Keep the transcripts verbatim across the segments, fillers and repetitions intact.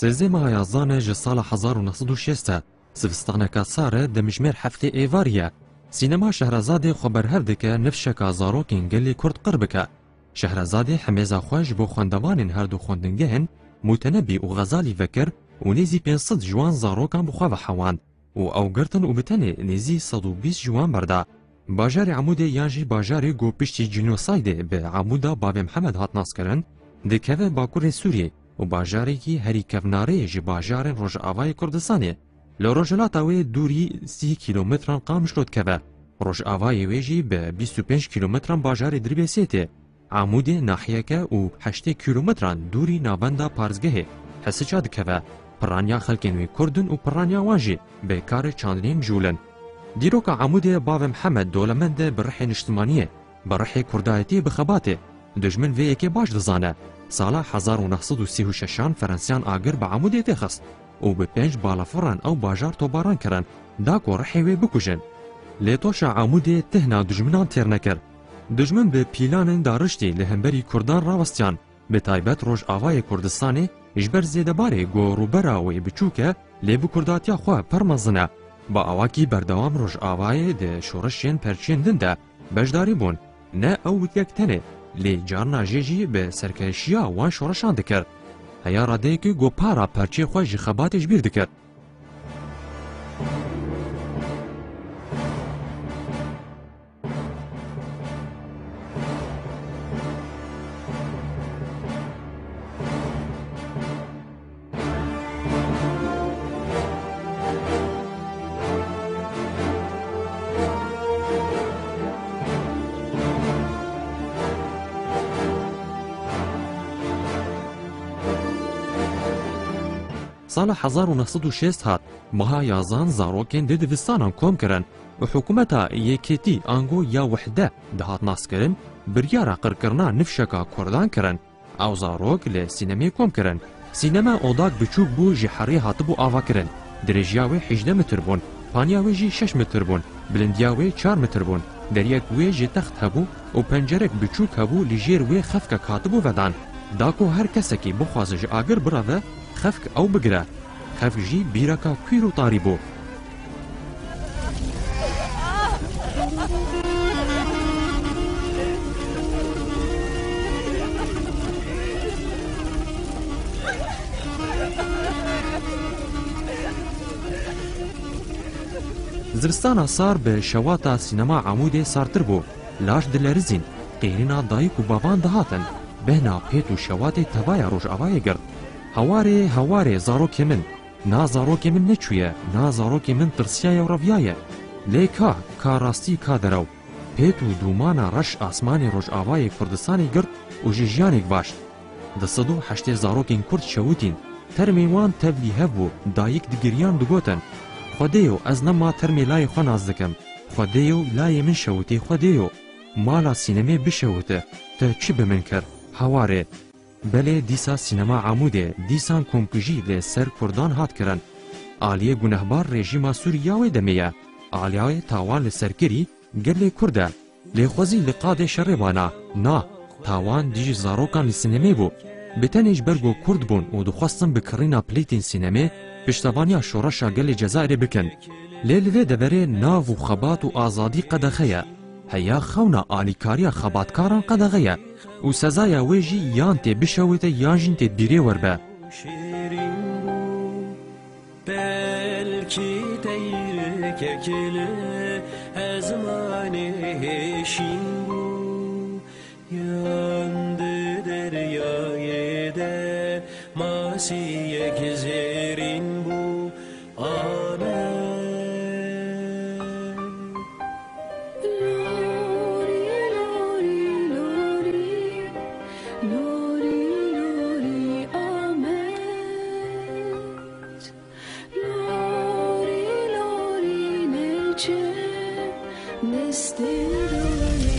Sêzdeh meha yazdanê ji sala hezar û neh sed û şêst e, zivistaneka sar e, demjimêr heftê êvarî ye. Sînema Şehrazadê xwe berhev dike nifşeka zarokên gelê Kurd qir bike. Şehrazadê hemêza xwe ji bo xwendevanên her du xwendingehên Mutenebî û Xezalî vekir û nêzî pênc sed ji wan zarokan bi xwe ve hewand û ew girtin û bi tenê nêzî sed û bîst ji wan berda. Bajarê Amûdê yan jî bajarê ku piştî cînosaydê bi Amûda Bavê Mihemed hat naskirin, dikeve Bakurê Sûriyê û bajarekî herî kevnarê ji bajarên Rojavayê Kurdistanê. Li rojhilata wê dûrî sî kîlometran Qamişlo dikeve. Rojavayê wê jî bi bîst û pênc kîlometran bajarê Dirbêsê tê. Amûdê nahiyeke û heştê kîlometran dûrî navenda parzgehê Hesiça dikeve. Piraniya xelkên wê Kurd in û piraniya wan jî bi karê çandinê mijûl in. Dîroka Amûdê Bavê Mihemed dolemend e bi rihê niştimaniyê, bi rihê kurdayetiyê, bi xebatê. Dijmin vê yekê baş dizane. Sala hezar û neh sed û sî û şeşan Ferensiyan agir bi Amûdê têxist û bi pênc balafiran ew bajar tobaran kirin, da ku rihê wê bikujin. Lê toşa Amûdê tihna dijminan têr nekir. Dijmin bi pîlanên dariştî li hemberî kurdan rawestiyan, bi taybet Rojavayê Kurdistanê, ji ber zêdebarê ku rûbera wê biçûk e, lê bi kurdatiya xwe pir mezin e. Bi awakî berdewam Rojavayê di şoreşên perçiyên din de beşdarî bûn. Ne ew yek tenê, lê carna jê jî bi serkêşiya wan şoreşan dikir. Heya radeyekî ku para perçiyê xwe ji xebatê ji bîr dikir. Sala hezar û neh sed û şêst hat, meha yazan zarokên di divistanan kom kirin û hikûmeta yekêtî ango ya wehde dihat naskirin, biryara qirkirina nifşeka kurdan kirin. Ew zarok li sînemê kom kirin. Sînema odak biçûk bû, ji herê hatibû avakirin. Dirêjiya wê hejdeh metr bûn, paniya wê jî şeş metr bûn, bilindiya wê çar metr bûn. Deriyek wê ji text hebû û pencerek biçûk hebû, li jêr wê xefkek hatibû vedan. Da ku her kesekî bixwaze ji agir bireve, xefk ew bigire. Xefk jî bîreka kwîr û tarî bû. Zivistana sar bi şewata sînema Amûdê sartir bû. Laş dilerizîn, qêrîna dayik û bavan dihatin. Bêhna pêt û şewatê tevaya Rojavayê girt. Hewarê, hewarê, zarokê min! Na zarokê min neçûye, na zarokê min tirsiyaye û reviyaye. Lê ka, ka rastî, ka derew. Pêt û dûmana reş asmanê Rojavayê Kurdistanê girt û ji jiyanê givaşt. Du sed û heştê zarokên Kurd şewitîn. Termê wan tevlî hev bû, dayik digiriyan digotin: Xwedêyo, ez nema termê layê xwe nas dikim. Xwedêyo, layê min şewitî, Xwedêyo. Mala sînemê bişewite, te çi bi min kir? Hewarê. Belê, dîsa sînema Amûdê, dîsan komkujî li ser kurdan hat kirin. Aliyê gunehbar rejîma Sûrî ya wê demê ye. Aliyê tawan li ser kirî gelê Kurd e. Lê xwezî li qadê şerê bana. Na, tawan dijî zarokan li sînemê bû. Bi tenê ji ber ku Kurd bûn û dixwestin bi kirîna plîtên sînemê piştevaniya şoreşa gelê Cezayirê bikin. Lê li vê deverê nav û xebat û azadî qedexe ye. Heya xewna alîkariya xebatkaran qedexe ye û sezaya wê jî yan tê bişewite yan jî tê bîrê werbe. Şêrîn bû, belkî teyrikek li ezmanê hêşîn bû, yan di deryayê de masiyek zêrîn bû. Amen. Lorî, lorî, lorî, lorî, lorî, amen. Lorî, lorî, neçe, nestê lorî.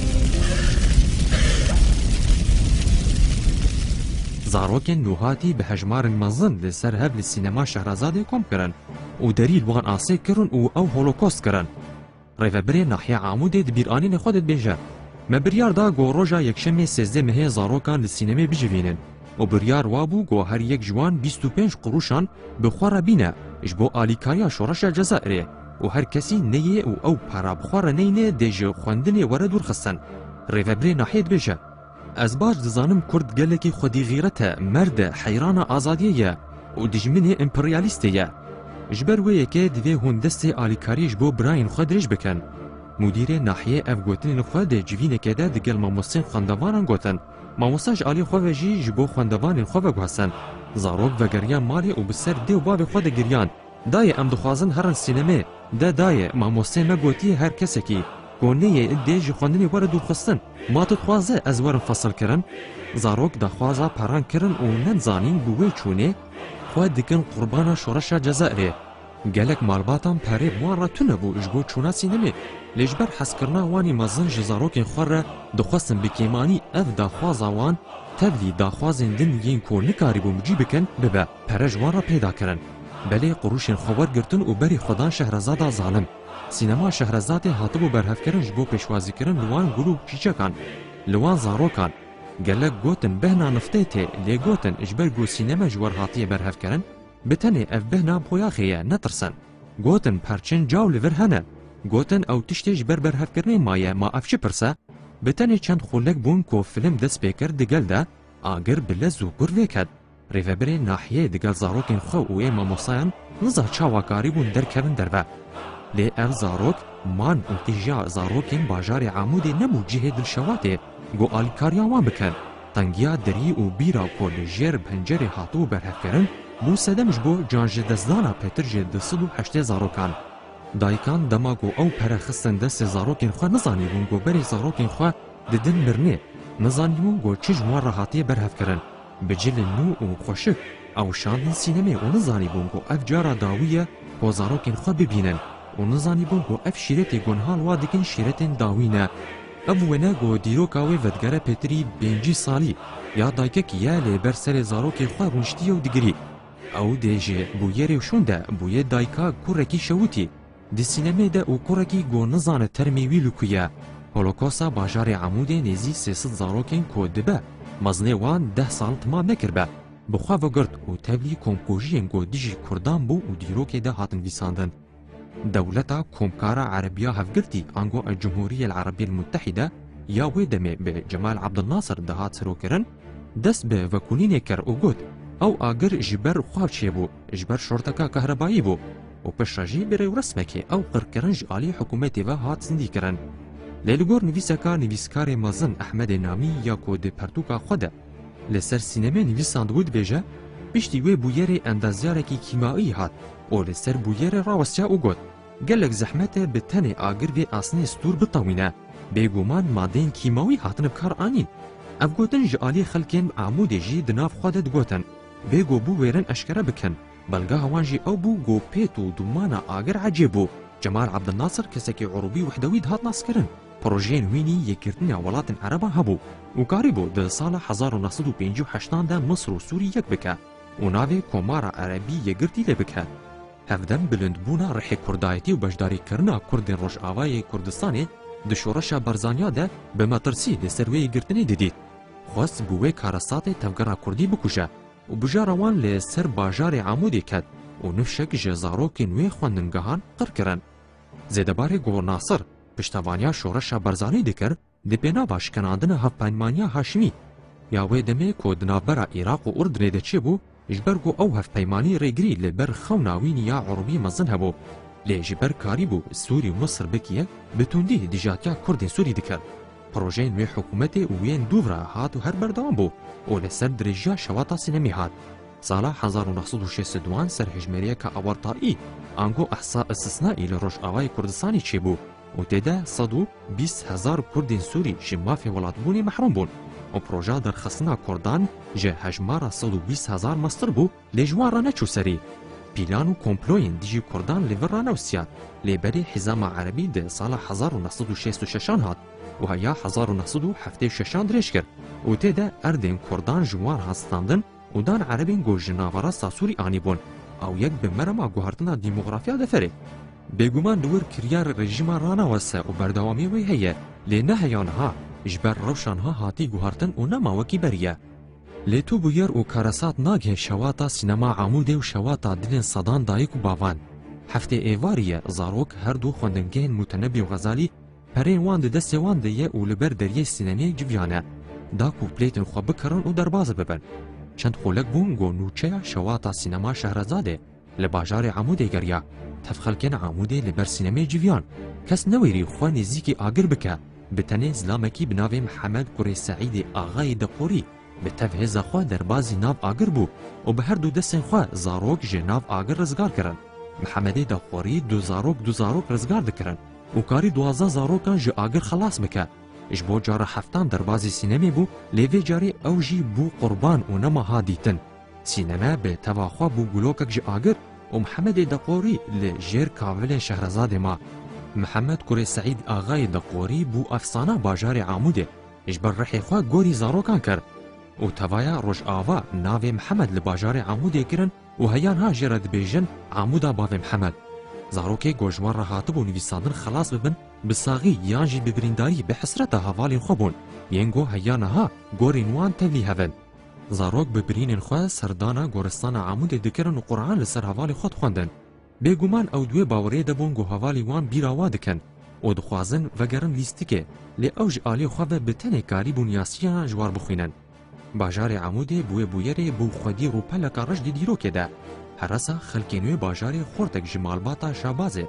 Zarokên nûhatî bi hejmarên mezin li ser hev li sînema Şehrazadê kom kirin û derî li wan asê kirin û ew holokost kirin. Rêvebirê nahiya Amûdê di bîranînê xwe de dibêje: Me biryar da ku roja yekşemê sêzdeh mehê zarokan li sînemê bicivînin. û biryar wa bû ku her yek ji wan bîst û pênc qurûşan bi xwe re bîne ji bo alîkariya şoreşa Cezayirê û her kesî neyê û ew para bi xwe re neyne dê ji xwendinê were dûrxistin. Rêvebirê nahiyê dibêje, Ez baş dizanim Kurd gelekî xwedî xîret e, merd e, heyrana azadiyê ye û dijminê emperyalîstê ye. Ji ber wê yekê divê hûn destê alîkariyê ji bo birayên xwe dirêj bikin. Mudîrê nahiyê ev gotinên xwe di civînekê de digel mamosteyên xwendevanan gotin. Mamosta ji alî xwe ve jî ji bo xwendevanên xwe veguhestin. Zarok vegeriyan malê û bi ser dê û bavê xwe de giriyan. Dayê, em dixwazin herin sînemê. De dayê, mamostê me gotiye her kesekî ku neyê dê ji xwendinê were dûrxistin. Ma tu dixwaze ez werim fesilkirin? Zarok daxwaza peran kirin û nedizanîn bi wê çûnê xwe dikin qurbana şoreşa Cezayirê. Gelek malbatan perê bi wan re tune bû ji bo çûna sînemê. Lê ji ber hezkirina wanî mezin ji zarokên xwe re dixwestin bi kêmanî ev daxwaza wan tevlî daxwazên din yên ku nikarîbûn bi cî bikin bibe. Pere ji wan re peyda kirin. Belê qurûşên xwe wergirtin û berî xwe dan Şehrezada zalim. Sînema Şehrezadê hatibû berhevkirin ji bo pêşwazîkirin li wan gul û çîçekan, li wan zarokan. Gelek gotin bêhna niftê tê, lê gotin ji ber ku sînema ji wer hatiye berhevkirin, bi tenê ev bêhna boyaxê ye, netirsin. Gotin perçên caw li vir hene. Gotin ew tiştê ji ber berhevkirinê maye, ma ev çi pirs e? Bi tenê çend xulek bûn ku fîlm dest pê kir digel de, agir bi lez û gur vêket. Rêvebirê nahiyê digel zarokên xwe û ê mamostayan niza çawa karîbûn derkevin derve. Lê ev zarok man û tîja zarokên bajarê Amûdê nebû cihê dilşewatê ku alîkariya wan bikin. Tengiya derî û bîra ku li jêr pencerê hatibû berhevkirin, bû sedem ji bo canjidestdana pêtir ji du sed û heştê zarokan. Dayikan dema ku ew pere xistin destê zarokên xwe nizanîbûn ku berê zarokên xwe didin mirinê, nizanîbûn ku çi ji wan re hatiye berhevkirin. Bi cilên nû û xweşik ew şandin sînemê û nizanîbûn ku ev cara dawî ye ku zarokên xwe bibînin û nizanîbûn ku ev şîretê ku niha li wa dikin şîretên dawî ne. Ev wêne ku dîroka wê vedigere pêtirî pêncî salî ya dayikekî ye lê ber serê zarokê xwe rûniştiye û digirî. Ew dê ji bûyerê şûnde bûyê dayika kurekî şewitî di sînemê de û kurekî ku nizane termê wî li ku ye. Holokosta bajarê Amûdê nêzî sê sed zarokên ku dibe mezinê wan deh sal timam nekiribe, bi xwe vegirt û tevlî komkujiyên ku dijî Kurdan bû û dîrokê de hatin vîsandin. Dewleta Komkara Erebiya Hevgirtî, ango Cumhuriyel Erebiyel Mutehîde ya wê demê bi Cemal Abdulnasir dihat serokirin, dest bi vekolînê kir û got, ew agir ji ber xwe çêbû, ji ber şorteka kahrebayî bû û piştre jî bi rêwresmekê ew qirkirin ji alî hikûmetê ve hat zindîkirin. Lê li gor nivîseka nivîskarê mezin Ehmedê Namî ya ku di pertûka xwe de li ser sînemê nivîsandibû dibêje, piştî wê bûyerê endaziyarekî kîmayî hat û li ser bûyerê rawestiya û got, gelek zehmet e bi tenê agir vê asnê stûr bitewîne. Bêguman madeyên kîmawî hatine bi kar anîn. Ev gotin ji alî xelkên Amûdê jî di nav xwe de digotin. Bê ku biwêrin eşkere bikin. Belgeha wan jî ew bû ku pêt û dûmana agir ecêb bû. Cemal Abdulnasir kesekî Urûbî Wehdewî dihat naskirin. Projeyên wînî yekgirtina welatên Ereban hebû û karîbû di sala hezar û neh sed û pêncî û heştan de Misir û Sûrî yek bike û navê Komara Erebî Yekgirtî lê bike. Hevdem bilindbûna rihê kurdayetî û beşdarîkirina Kurdên Rojavayê Kurdistanê di şoreşa Barzaniya de bi metirsî li ser wê yekgirtinê didît. Xwest bi wê karestadê tevgera Kurdî bikuje û bijara wan li ser bajarê Amûdê ket û nifşek ji zarokên wê xwendingehan qir kirin. Zêdebarê ku Nasir piştevaniya şoreşa Barzanî dikir, di pênava şikenandina Hevpeymaniya Haşimî ya wê demê ku di navbera Iraq û Urdunê de çêbû, ji ber ku ew hevpeymanî rêgirî li ber xewna wînî ya Urûbî mezin hebû, lê ji ber karîbû Sûrî û Misir bike yek, bi tundî dijatiya Kurdên Sûrî dikir. Projeyên wê hikûmetê û yên dûv re hat û her berdewam bû û li ser dirêjiya şewata sînemî hat. Sala hezar û neh sed û şêst û duan serhejmêriyeka Awartayî, ango ihsa istisnaî li Rojavayê Kurdistanê çêbû û tê de sed û bîst hezar Kurdên Sûrî ji mafê welatbûnê mehrûm bûn û proja derxistina Kurdan ji hejmara sed û bîst hezar mestir bû, lê ji wan re neçû serî. Pîlan û komployên dijî Kurdan li vir ranewsiya, lê berê Hizama Erebî di sala hezar û neh sed û şêst û şeşan hat û heya hezar û neh sed û heftê û şeşan dirêj kir û tê de erdên Kurdan ji wan re standin û dan Erebên ku ji naverasta Sûrî anîbûn, ew yek bi merema guhertina demografiya deferê. Bêguman li wir kiryar rejîma ranawese û berdewamî wê heye, lê ne heya niha, ji ber rewşa niha hatî guhertin û nema wekî berî ye. Lê tu bûyer û karesat nagihê şewata sînema Amûdê û şewata dilên sedan dayik û bavan. Heftê êvarî ye, zarok her du xwendingehên Mutenebî û Xezalî perên wan di destê wan de ye û li ber deriyê sînemê civiya ne. Da ku plêtên xwe bikirin û derbas bibin. Çend xulek bûn ku nûçeya şewata sînema Şehrezadê li bajarê Amûdê geriya. Tev xelkên Amûdê li ber sînemê civiyan. Kes newêrî xwe nêzîkî agir bike. Bi tenê zilamekî bi navê Mihemed Kurê Seîdê Axayê Deqorî bi tev hêza xwe derbazî nav agir bû û bi her du destên xwe zarok ji nav agir rizgar kirin. Mihemedê Deqorî du zarok du zarok rizgar dikirin û karî duwazdeh zarokan ji agir xelas bike. Ji bo cara heftan derbazî sînemê bû, lê vê carê ew jî bû qurban û nema ha dîtin. Sîneme bi teva xwe bû gulokek ji agir û Mihemedê Deqorî li jêr kavilên Şehrezadê ma. Mihemed Kurê Seîd Axayê Deqorî bû efsana bajarê Amûdê. Ji ber rihê xwe gorî zarokan kir û tevaya Rojava navê Mihemed li bajarê Amûdê kirin û heya niha jê re dibêjin Amûda Bavê Mihemed. Zarokê ku ji wan re hatibû nivîsandin xelas bibin, bi saxî yan jî bi birîndarî bi hesreta hevalên xwe bûn, yên ku heya niha gorên wan tevlî hev in. Zarok bi birînên xwe serdana goristana Amûdê dikirin û Quran li ser hevalê xwe dixwendin. Bêguman ew di wê baweriyê de bûn ku hevalî wan bîra wa dikin û dixwazin vegerin lîstikê, lê ew ji aliyê xwe ve bi tenê karîbûn yasiyana ji war bixwînin. Bajarê Amûdê bi wê bûyerê bû xwedî rûpeleka reş di dîrokê de. Heresa xelkên wê bajarê xortek ji malbata Şabazê,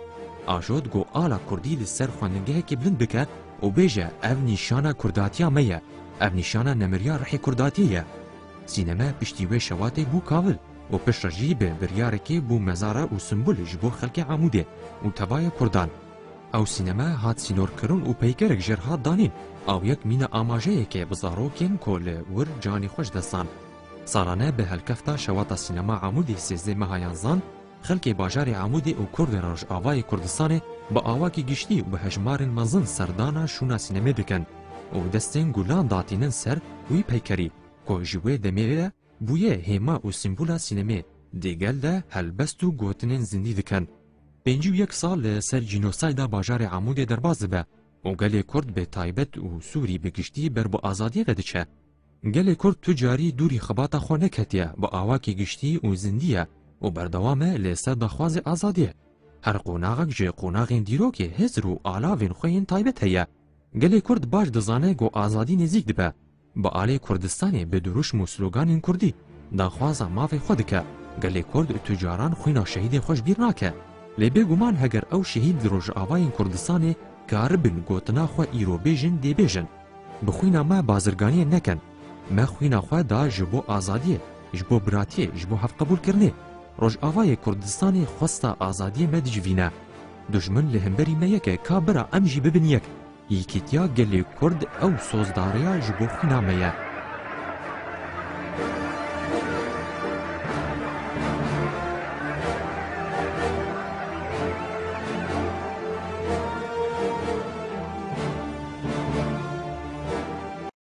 Ajot ku ala kurdî li ser xwendingehekê bilind bike û bêje, ev nîşana kurdatiya me ye, ev nîşana nemiriya rihê kurdatiyê ye. Sîneme piştî wê şewatê bû kavil û piştre jî bi biryarekê bû mezara û simbul ji bo xelkê Amûdê û tevaya kurdan. Ew sîneme hat sînorkirin û peykerek jêr hat danîn. Ew yek mîna amajeyeke bi zarokên ku li wir canê xwe ji dest dan. Salane bi helkefta şewata sînema Amûdê sêzdeh meha yanzan, xelkê bajarê Amûdê û kurdên Rojavayê Kurdistanê bi awakî giştî û bi hejmarên mezin serdana şûna sînemê dikin û destên gulan datînin ser wî peykerî ku ji wê demê ve bûye hêma û sîmbola sînemê, di gel de helbest û gotinên zindî dikin. Pêncî û yek sal li ser cînosayda bajarê Amûdê derbas dibe û gelê Kurd bi taybet û Sûrî bi giştî ber bi azadiyê ve diçe. Gelê Kurd tu carî dûrî xebata xwe neketiye, bi awakî giştî û zindî ye û berdewam e li ser daxwazê azadiyê. Her qonaxek ji qonaxên dîrokê hizr û alavên xwe yên taybet heye. Gelê Kurd baş dizane ku azadî nêzîk dibe. Bi alê Kurdistanê bi dirûşm û sloganên Kurdî daxwaza mafê xwe dike. Gelê Kurd tu caran xwîna şehîdê xwe ji bîr nake. Lê bêguman heger ew şehîd di Rojavayên Kurdistanê karibin gotina xwe îro bêjin, dê bêjin. Bi xwîna me bazirganiyê nekin. Me xwîna xwe da ji bo azadiyê, ji bo biratiyê, ji bo hevqebûlkirinê. Rojavayê Kurdistanê xwesta azadiyê me dicivîne. Dujmin li hemberî me yek e, ka bira em jî bibin yek. Yekîtiya gelê Kurd ew sozdariya ji bo xwîna me ye.